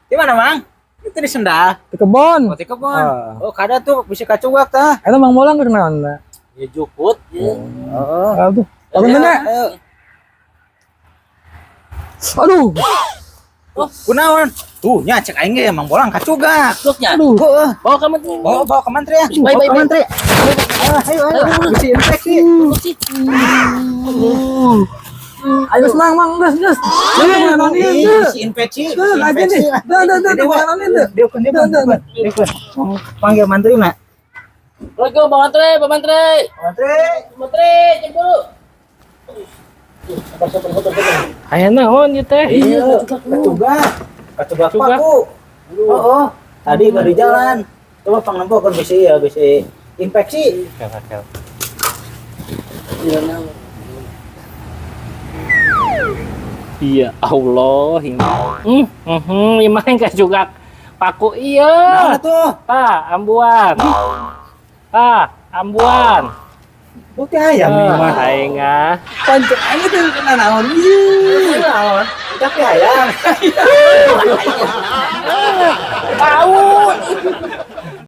Di mana, Mang? Itu di sendal. Di kebon. Oh, di kebon. Ah. Oh, kada tuh bisa kacugak tah. Eta Mang Bolang keur naon tah? Ya jukut. Ya. Oh. Ah, tuh. Punten nya. Ayo. Aduh. Oh, kunaon? Tuh, nya cek aing ge Mang Bolang kacugak. Juknya. Aduh. Heeh. Bawa ke menteri. Bawa bawa ke mantri ya. Baik, Bawa baik, ke baik. mantri. Ayo, ayo, ayo. Bisa infeksi. Ayo Mang, Mang, geus, geus. Ayo naon ieu, Ih, geus. Bisa infeksi. Geus, aja nih. Dah, dah, dah, dah, naon ieu, dah. Dia kan, dia kan, Dah, dah, dia kan. Panggil mantri nak. Assalamualaikum, Bang Mantri, Bang Mantri. Mantri. Bang Mantri, cemburu. Sabar, sabar, sabar, sabar. Aya naon ieu teh? Iya, kacugak. Kacugak Kacugak. paku. Oh, oh. Tadi nggak di jalan. Coba pang nempo kan bisa ya, bisa infeksi. Iya Allah, ini. Ieu mah kacugak paku ieu. Nah, tuh. Tah, ambuan. Tah, ambuan. Bukti ayam nih mah. Aing ah. Pancet aing teh kena naon ieu. Naon? Tapi ayam. Tahu.